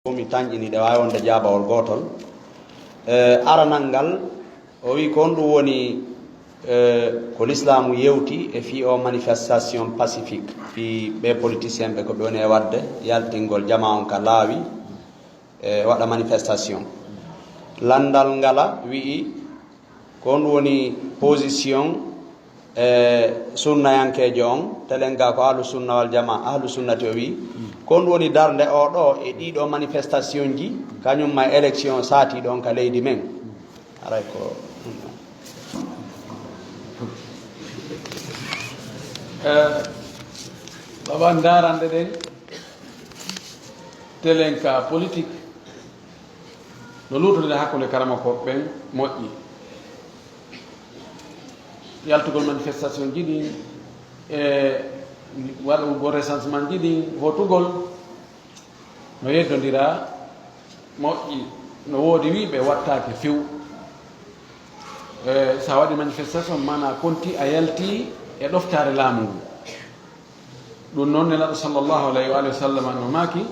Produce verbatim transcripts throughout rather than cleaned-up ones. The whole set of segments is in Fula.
Ko mi tanƴini ɗe waawi wonde jaabawol gootol. Eh, aranal ngal, o wi ko honɗum woni, eh, ko lislaamu yewti e fii o manifestation pacifique, fii ɓe politicien ɓe ko ɓe woni e waɗde, yaltingol jama on ka laawi, e waɗa manifestation. Lanndal ngala wi'i ko honɗum woni position e sunnayankeejo on, telen ga ko ahlu sunna wal jama, ahlu sunnati o wi, ko honɗum woni darnde o ɗo e ɗiɗo manifestation ji, kañum ma e élection saatiiɗo on ka leydi men. Haray ko ɗum ɗon. Eh, baba ndaarande ɗen, telen ka politique, no luutodira hakkunde karamokooɓe ɓen moƴƴi. Yaltugol manifestation ji ɗin, e waɗugol recensement ji ɗin, votugol, no yeddondira moƴƴi, no woodi wiiɓe wattaake few. E, so a waɗi manifestation, maanaa konti a yalti e ɗoftaare laamu ngu. Ɗum noon, Nelaaɗo sallallahu alayhi wa alihi wa sallam no maaki,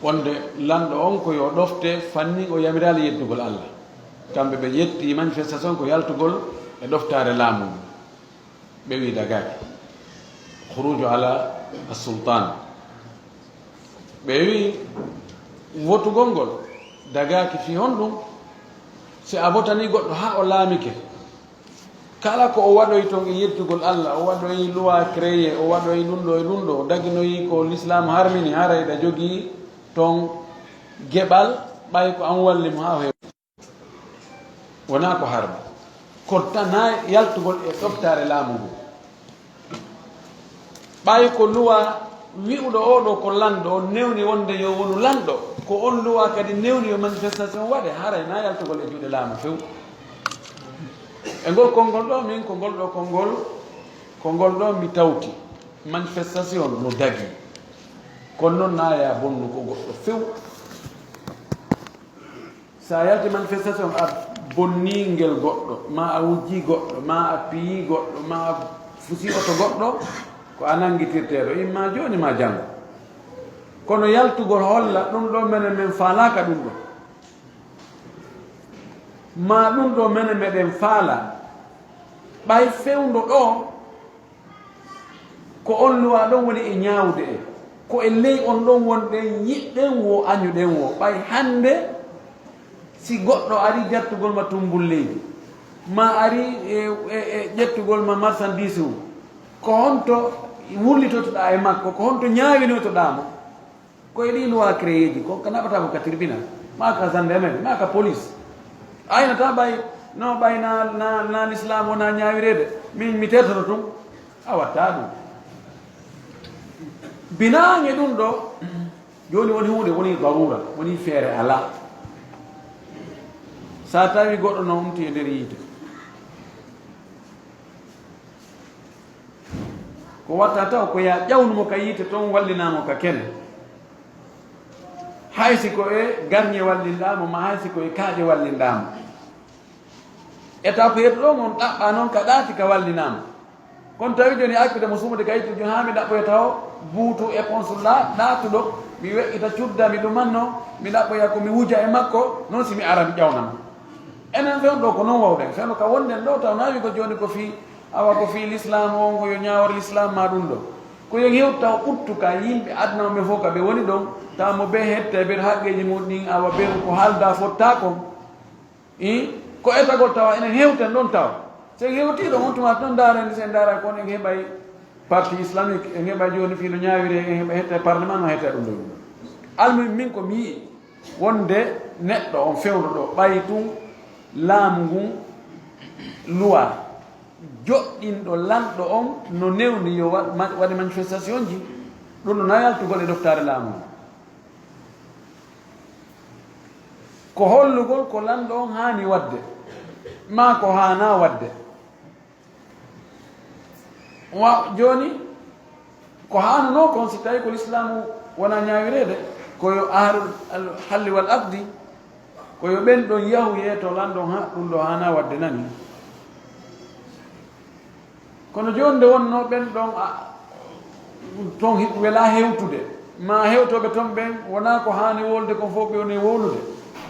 wonde lanɗo on ko yo ɗofte, fannin o yamiraali yeddugol Allah. Kamɓe ɓe yetti manifestation ko yaltugol e ɗoftaare laamu ngu. Ɓe wi dagaaki. Khuruju ala as-sultan. Ɓe wi votugol ngol dagaaki fii honɗum? Si a votanii goɗɗo haa o laamike, kala ko o waɗoyi ton e yeddugol Allah, o waɗoyi loi créé, o waɗoyi ɗum ɗo e ɗum ɗo, o daginoyi ko lislaam harmini, haray ɗa jogii ton geɓal, ɓay ko an walli mo haa o heɓi. Wonaa ko harmi. Ko tanaa yaltugol e ɗoftaare laamu ngu. Ɓay ko luwaa wi'uɗo oo ɗoo ko lanɗo, on newni wonde yo wonu lanɗo, ko on luwaa kadi newni yo manifestation waɗe, haray na yaltugol e juuɗe laamu few. E ngol konngol ɗoo, min ko ngol ɗoo konngol, ko ngol ɗoo mi tawti. Manifestation no dagii. Kono noon na ya bonnu ko goɗɗo few. So a yalti manifestation, a bonnii ngel goɗɗo, ma a wujjii goɗɗo, ma a piyii goɗɗo, ma a fusii oto goɗɗo, ko a nanngitirteeɗo, imma jooni ma janngo. Kono yaltugol holla ɗum ɗo menen men faalaaka ɗum ɗo. Ma ɗum ɗo menen meɗen faala. Ɓay fewndo ɗo, ko on luwaa ɗon woni e ñaawde en. Ko e ley on ɗon wonɗen, yiɗɗen woo, añuɗen woo. Ɓay hannde, si goɗɗo arii jattugol ma tummbul leydi, maa arii e, e, e ƴettugol ma marchandise mum, ko honto wullitotoɗaa e makko? Ko honto ñaawinotoɗaa mo? Ko e ɗii loi créé ji, ko ka naɓataa ko ka tribunal, maa ka gendarmerie, maa ka police. A inataa ɓay, no ɓay na, na, na l'islam wonaa ñaawireede, min mi tertoto tun, a wattaa ɗum. Binaange ɗum ɗo, jooni woni huunde, woni darura, woni feere alaa. So a tawi goɗɗo no umti e nder yiite, ko watta taw ko yaa ƴawnu mo ka yiite ton, wallinaa mo ka kene. Hay si ko e garñe wallinɗaa mo, ma hay si ko e kaaƴe wallinɗaa mo. Étape yeeto ɗon on ɗaɓɓaa noon ka ɗaati ka wallinaa mo. Kono tawi jooni a accude mo sumude ka ittu jooni haa mi ɗaɓɓoya taw buutu éponge la ɗaatuɗo, mi weƴƴita cudda mi ɗumanno, mi ɗaɓɓoya ko mi wuja e makko, noon si mi ara mi ƴawna mo. Enen fewndo ɗo ko noon wawɗen, fewndo ka wonɗen ɗo taw naawi ko jooni ko fii, awa ko fii l'islam on ko yo ñaawor l'islam ma ɗum ɗo. Ko yo hewtu taw ɓuttu ka yimɓe aduna on ɓe fof ka ɓe woni ɗon, taw mo ɓe hette ɓe haqqeeji mum ɗin awa ɓe ko haalda fotta kon. I, ko etagol tawa enen hewten ɗon tawa. So en hewtii ɗon on tuma ɗon ndaaren, so en ndaara kon en heɓay parti islamique, en heɓay jooni fii no ñaawiri, en heɓa hette parlement no hette ɗum ɗon. Almuhim min ko mi yi'i wonde neɗɗo on fewndo ɗo ɓay tun laamu ngun luwa joɗɗinɗo lanɗo on no newni yo wa-, ma-, waɗe manifestation ji, ɗum no na yaltugol e ɗoftaare laamu ngun. Ko hollugol ko lanɗo on haani waɗde, maa ko haanaa waɗde. Wa, jooni, ko haanunoo kon, si tawii ko lislaamu wonaa ñaawireede, ko yo ahlul halli wal aqdi, ko yo ɓen ɗon yahu yeeto lanɗo on, ha, ɗum ɗo haanaa waɗde nani. Kono jooni nde wonnoo ɓen ɗon, a, Toon hi-, welaa hewtude, ma hewtooɓe toon ɓen wonaa ko haani wowlude kon fof ɓe woni wowlude.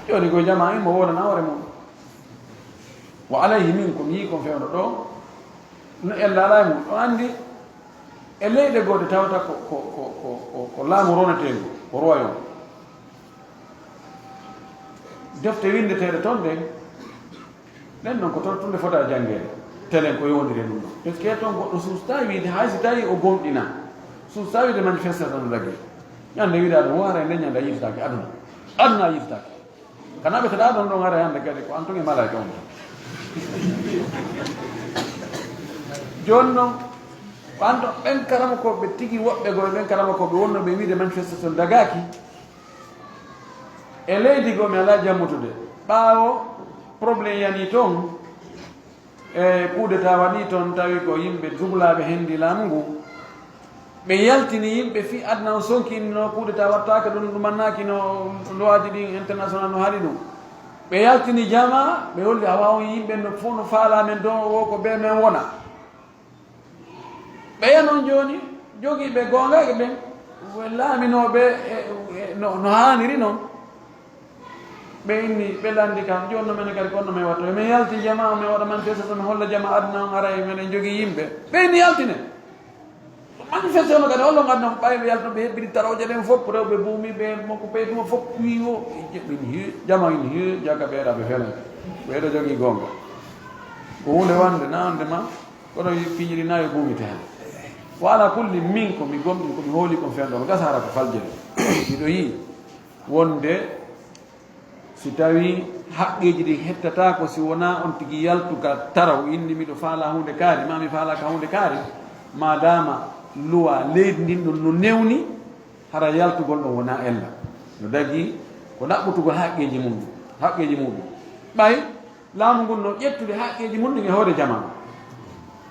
Jooni ko jamaa immo wowlana hoore mum. Wa alayhi min ko mi yii kon fewndo ɗo, no ella alaa e mum. Ɗo anndi e leyɗe goɗɗe tawata ko, ko, ko, ko, ko, ko laamu roneteengu, ko royaume. Defte winndeteeɗe toon ɗen, ɗen ɗon ko toon tunde fota janngeede. Telen ko yowndiri e ɗum ɗon. Parce que toon goɗɗo suustaa wiide hay si tawii o gomɗina. Suustaa wiide manifestation no dagi. Ñande wiiɗaa ɗum, o haray nden ñande a yiitataake aduna. Aduna a yiitataake. Kana ɓe taɗa ɗon ɗon ara hannde kadi ko an tun e malaika on tan. Jooni noon, ko an ɗon ɓen karamokooɓe tigi woɓɓe goo e ɓen karamokooɓe wonnooɓe wiide manifestation dagaaki. E leydi goo mi alaa jammutude. Ɓaawo problème yani toon, e coup d'État waɗi toon, tawi ko yimɓe dublaaɓe hendi laamu ngu. Ɓe yaltini yimɓe fii aduna on sonkinno, coup d'État wattaaka ɗum, ɗum annaaki no loi ji ɗin international no haɗi ɗum. Ɓe yaltini jamaa, ɓe holli awa on yimɓe no fof no faalaa men ɗon, o ko ɓe men wona. Ɓeya noon jooni jogiiɓe goonga e ɓen laaminooɓe e, e, no, no haaniri noon. Ɓe inni, ɓe lanndi kam, jooni no menen kadi ko honno men watta? Yo men yaltin jamaa, men waɗa manifestation, men holla jamaa aduna on haray meɗen jogii yimɓe. Ɓe inni yaltine. Manifestation no kadi, hollon aduna on, ɓay ɓe yaltino, ɓe hebbini tarooje ɗen fof, rewɓe buumi, ɓe makko ɓe tuma fof, kuyi o, e jeɓɓini, he, jamaa ini, he, jaka ɓe raɓe felen. Ɓeeɗo jogii goonga. Ko huunde wande, na wande ma, kono piiji ɗi na yo buumite hen. Wa ala kulli, min ko mi gomɗin, ko mi hooli kon fewndo, no gasa hara ko faljere. Miɗo yii wonde si tawii haqqeeji ɗin hettataako, si wonaa on tigi yaltu ka taraw, inni miɗo faalaa huunde kaari, maa mi faalaaka huunde kaari, maadaama luwaa leydi ndin ɗon no newni, hara yaltugol ɗon wonaa ella. No dagii ko ɗaɓɓutugol haqqeeji mum, haqqeeji muɗum. Ɓay laamu ngun no ƴettude haqqeeji mum ɗin e hoore jamaa.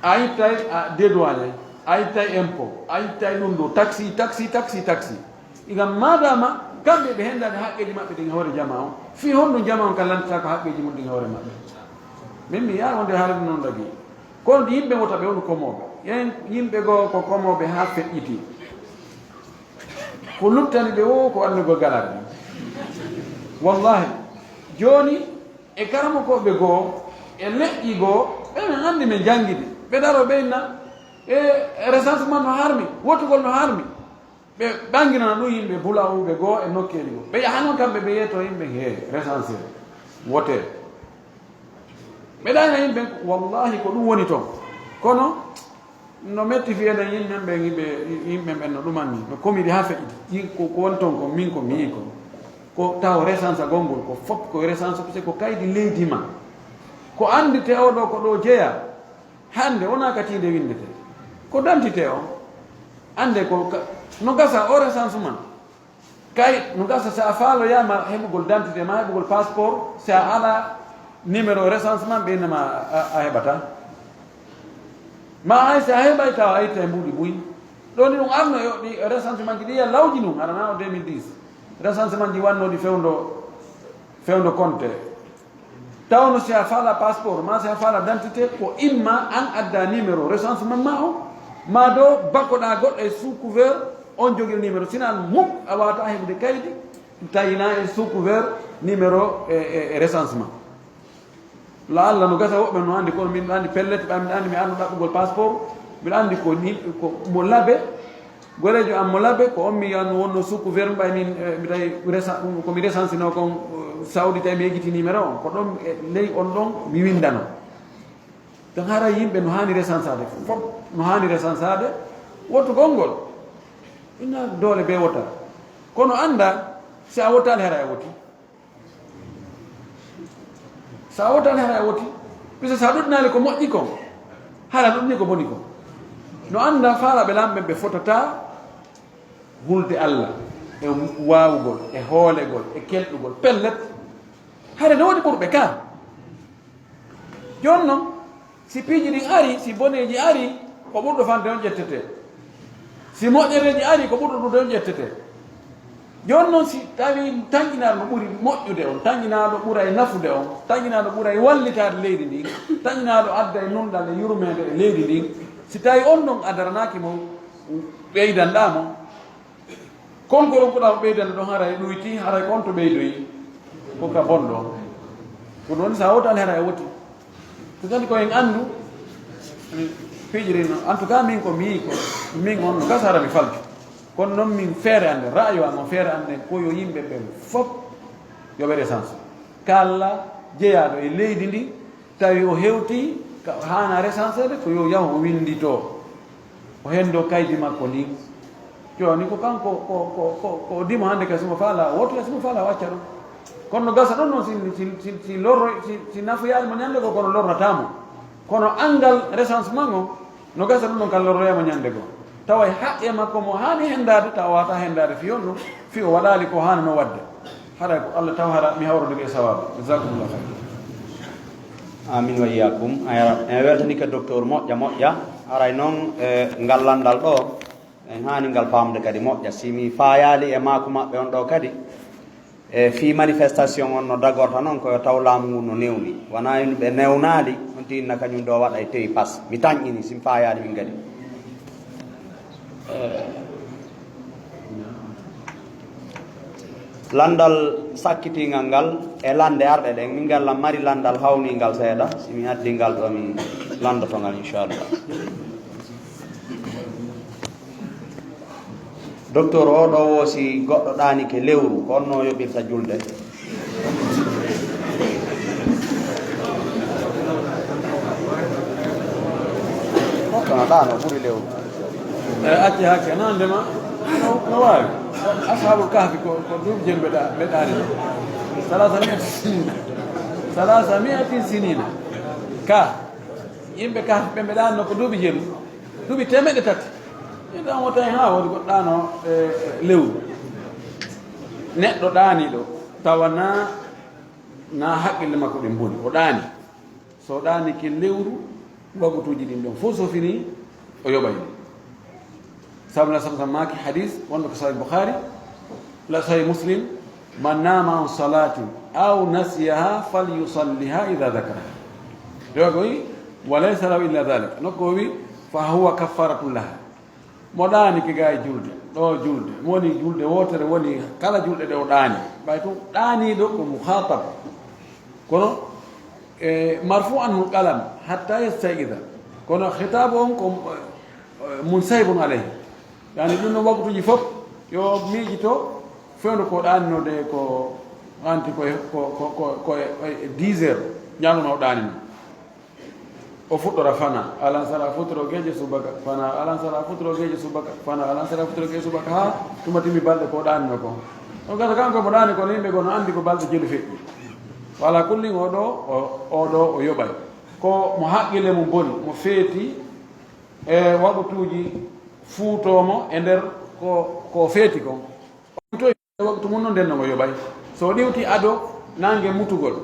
A ittay a dédouane, a ittay impôt, a ittay ɗum ɗo, taxi, taxi, taxi, taxi. Ngam maadaama kamɓe ɓe henndaade haqqeeji maɓɓe ɗin e hoore jamaa on, fii honɗum jamaa on ka lannditaako haqqeeji mum ɗin e hoore maɓɓe? Min mi yi'aay wonde haala ɗum noon dagii. Kono yimɓe wota ɓe wonu komooɓe. Yen yimɓe goo ko komooɓe haa feƴƴiti. Ko luttani ɓe woo ko annugol galaɗe ɗin. Wallahi, jooni e karamokooɓe goo, e leƴƴi goo, ɓe men anndi men janngidi. Ɓe daroo ɓe inna, e recensement no harmi, wottugol no harmi. Ɓe ɓannginana ɗum yimɓe bulawuɓe goo e nokkeeli goo. Ɓe yaha noon kamɓe ɓe yeeto yimɓe he recensé, wote. Ɓe ɗayna yimɓe, wallahi ko ɗum woni toon. Kono no metti fii enen yimɓe ɓe, yimɓe, yimɓe ɓen no ɗumanni, no komiɗi haa feƴƴiti. Yi-, ko, ko woni toon ko min ko mi yii kon. Ko taw recensagol ngol, ko fop ko recense, ko kaydi leydi ma. Ko annditee oo ɗoo ko ɗoo jeyaa. Hannde wonaa ka tiinde winndetee. Ko dantitee on. Annde ko ka, no gasa o recensement. Kay, no gasa si a faaloyaama heɓugol dantite ma, heɓugol passeport, si a alaa numéro recensement, ɓe innama a, a heɓataa. Ma hay si a heɓay tawa a itta e mbuuɗi buy. Ɗoni ɗum arno e ɗi recensement ji ɗi ya lawji ɗum, arana o deux mille dix. Recensement ji wannooɗi fewndo, fewndo Konte. Tawno si a faala passeport, ma si a faala dantite, ko imma an adda numéro recensement ma o, ma do bakkoɗa goɗɗo e sous couvert, on jogii numéro. Sinaa muk a wata heɓude kaydi, tawinaa e sous couvert numéro e, e, e recensement. La Allah no gasa woɓɓe no andi, kono min andi pellet, ɓay min andi mi arno ɗaɓɓugol passeport, mbiɗa andi ko ni, ko mo labe, goreejo am mo labe, ko on mi yan wonno sous couvert, ɓay min, eh, mi tawi resa-, ko mi resansino kon, eh, Saudi, tawi mi yejjiti numéro on, ko ɗon e ley on ɗon mi windano. Ɗon hara yimɓe no hani resansade, fof no hani resansade, wottugol ngol. Ina doole be wota. Kono anda, si a wottali hara a woti. Sa wotani hara a woti, puisque sa ɗuɗɗinaali ko moƴƴi kon, hara ɗuɗɗini ko boni kon. No annda faalaɓe lamɓe ɓe fotata hulde Allah e waawugol, e hoolegol, e kelɗugol. Pellet, hare no woni ɓurɓe ka. Jooni noon, si piiji ɗin ari, si boneeji ari, ko ɓurɗo fande on ƴettete. Si moƴƴereeji ari, ko ɓurɗo ɗuuɗe on ƴettete. Jooni noon, si tawi tanƴinaaɗo no ɓuri moƴƴude on, tanƴinaaɗo ɓuray nafude on, tanƴinaaɗo ɓuray wallitaade leydi ndin, tanƴinaaɗo adda e nunɗal e yurmeende e leydi ndin, si tawi on ɗon a daranaaki mo, Ɓeydanɗaa mo. Kon ko ronkuɗaa mo ɓeydande ɗon, haray ɗuyti, haray ko on to ɓeydoyi. Ko ka bonɗo. Ko ɗun woni, so a wootaali, haray a woti. Ko kadi ko en anndu, piijiri non. En tout cas, min ko mi, ko min on, no gasa hara mi faltu. Kono non min feere an nden, ra'ayu an on, feere an nden, ko yo yimɓe ɓen fof yoɓe recensé. Kala jeyaaɗo e leydi ndi, tawi o hewti ka haana recenséde, ko yo yahu o winnditoo. O henndoo kaydi makko ndin. Jooni ko kanko, ko, ko, ko, ko o dimo hannde ka, si mo faalaa, o wootoya, si mo faalaa, o acca ɗon. Kono no gasa ɗon non, si, si, si, si lorro, si, si nafoyaali mo ñannde goo, kono lorrataa mo. Kono anngal recensement on, no gasa ɗun ɗon kan lorroyamo ñannde goo. Tawa e haqqe makko mo haani henndaade, tawa waawataa henndaade fii on ɗun, fii o waɗaali ko haananoo waɗde. Haray ko Allah taw hara mi hawrodiri e sawaabu. Jazakumullahu khayran. Amin wa iyaakum. Aya, en weltaniike docteur moƴƴa, moƴƴa. Haray non, e, ngal lanndal ɗoo, en haani ngal faamde kadi moƴƴa. Si mi faayaali e maaku maɓɓe on ɗoo kadi, e fii manifestation on no dagorta non, ko yo taw laamu ngun no newni. Wanaa hino ɓe newnaali, on tinna kañun ɗoo waɗa e tewi pas. Mi tanƴini, si mi faayaali min kadi. Lanndal sakkitiingal ngal e lannde arɗe ɗen, min ngal mari lanndal hawniingal seeɗa. Si mi addii ngal ɗoo, mi lanndoto ngal, inchallah. Docteur, oo ɗoo woo, si goɗɗo ɗaanike lewru, ko honno o yoɓirta julde? Kono ɗaano ɓuri lewru. E acci hakke, nandema, no, no waawi. Ashabul Kahfi ko, ko duuɓi jeeɗiɗi ɓe ɗa-, ɓe ɗaani. Salasa mi'ati sinina. Salasa mi'ati sinina. Ka, yimɓe Kahfi ɓe, ɓe ɗaanno ko duuɓi jeeɗiɗi. Duuɓi teemeɗɗe tati. Ɗum wota hen haa woni goɗɗo ɗaano, e, e, lewru. Neɗɗo ɗaaniiɗo, tawa na, na haqqille makko ɗen boni. O ɗaani. So o ɗaanike lewru, wagutuuji ɗin ɗon fof so fini, o yoɓay ɗum. Sabu Nabi sallallahu alayhi wa sallam maaki hadis wonɗo ko Sahih Bukhari, la Sahih Muslim, "Man nama an salatin aw nasiyaha falyusalliha idha dhakaraha." Ɗo ko wi, "Wa laysa lahu illa dhalik." Nokko o wi, "Fa huwa kaffaratun laha." Mo ɗaanike gaa e julde, ɗo julde, mo woni julde wootere, woni kala julɗe ɗe o ɗaani. Ɓay tun ɗaaniiɗo ko mukhatab. Kono, e, marfu anhu al-qalam hatta yastayqidha. Kono khitabu on ko, e, munsahibun alayhi. Yani ɗum no waktuuji fof yo miijito fewndo ko ɗaaninoɗe ko anti ko, ko, ko, ko, ko e dix heures ñalawma o ɗaanino. O fuɗɗora fana, alansara futuro geeƴe subaka, fana, alansara futuro geeƴe subaka, fana, alansara futuro geeƴe subaka, haa tuma timi balɗe ko ɗaanino ko. On gasa kanko mo ɗaani kono yimɓe goo no anndi ko balɗe jelu feƴƴi. Wala kullin o ɗo, o, o ɗo o yoɓay. Ko mo haqqille mum boni, mo feeti e waɓutuuji fuutoomo e nder ko, ko feeti kon. Waktu mum non nden no o yoɓay. So o ɗiwti ado naange mutugol,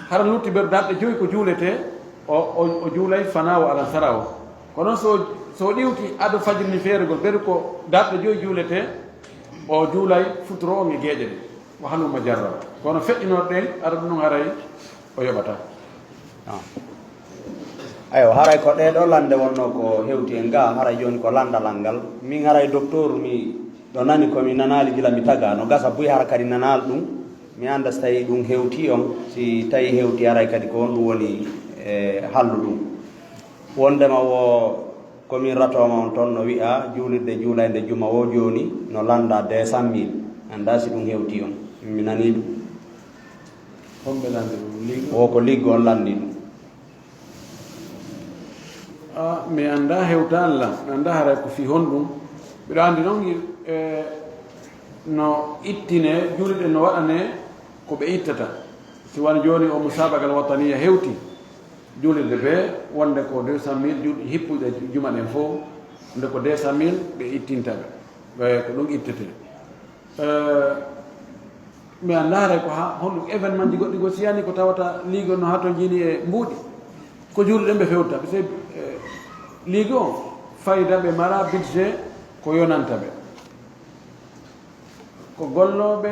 hara lutti ber darɗe joyi ko juuletee, o, o, o juulay fana wa alansara o. Kono so, so o ɗiwti ado fajiri ni feerugol, ber ko darɗe joyi juuletee, o juulay futuro on e geeƴe ɗe. Wa halumma jarra. Kono feƴƴinooɗe ɗen, ara ɗum non haray o yoɓata. Ah. Aywa, haray ko ɗee ɗoo lande wonno ko hewti en ga, haray jooni ko landal ngal. Min haray docteur, mi ɗo nani ko mi nanaali gila mi taga, no gasa buy hara kadi nanaali ɗum. Mi annda so tawi ɗum hewti on, si tawi hewti haray kadi ko honɗum woni e hallu ɗum. Wondema wo ko min ratooma on ton no wi'a juulirde juulaynde juma wo jooni no landa deux cent mille. Annda si ɗum hewti on. Mi nani ɗum. Homɓe landi ɗum, liigo? Wo ko liigo on landi ɗum. Ah, mi annda hewtaani lan, mi annda haray ko fii honɗum. Mbiɗo anndi noon, e, no ittine, juulirɗe no waɗane ko ɓe ittata. Si wano jooni o musaabagal wataniya hewti, juulirde bee wonde ko deux cent mille juulɗe hippuɗe juma ɗen fof, nde ko deux cent mille ɓe ittinta ɓe. Ɓe ko ɗum ittete. Eh, mi anndaa haray ko ha, honɗum événement ji goɗɗi goo si yani ko tawata liigo no hatonjini e mbuuɗi. Ko juulɗe ɗen ɓe fewta. Parce que, eh, liigo on, fayda ɓe mara budget ko yonanta ɓe. Ko gollooɓe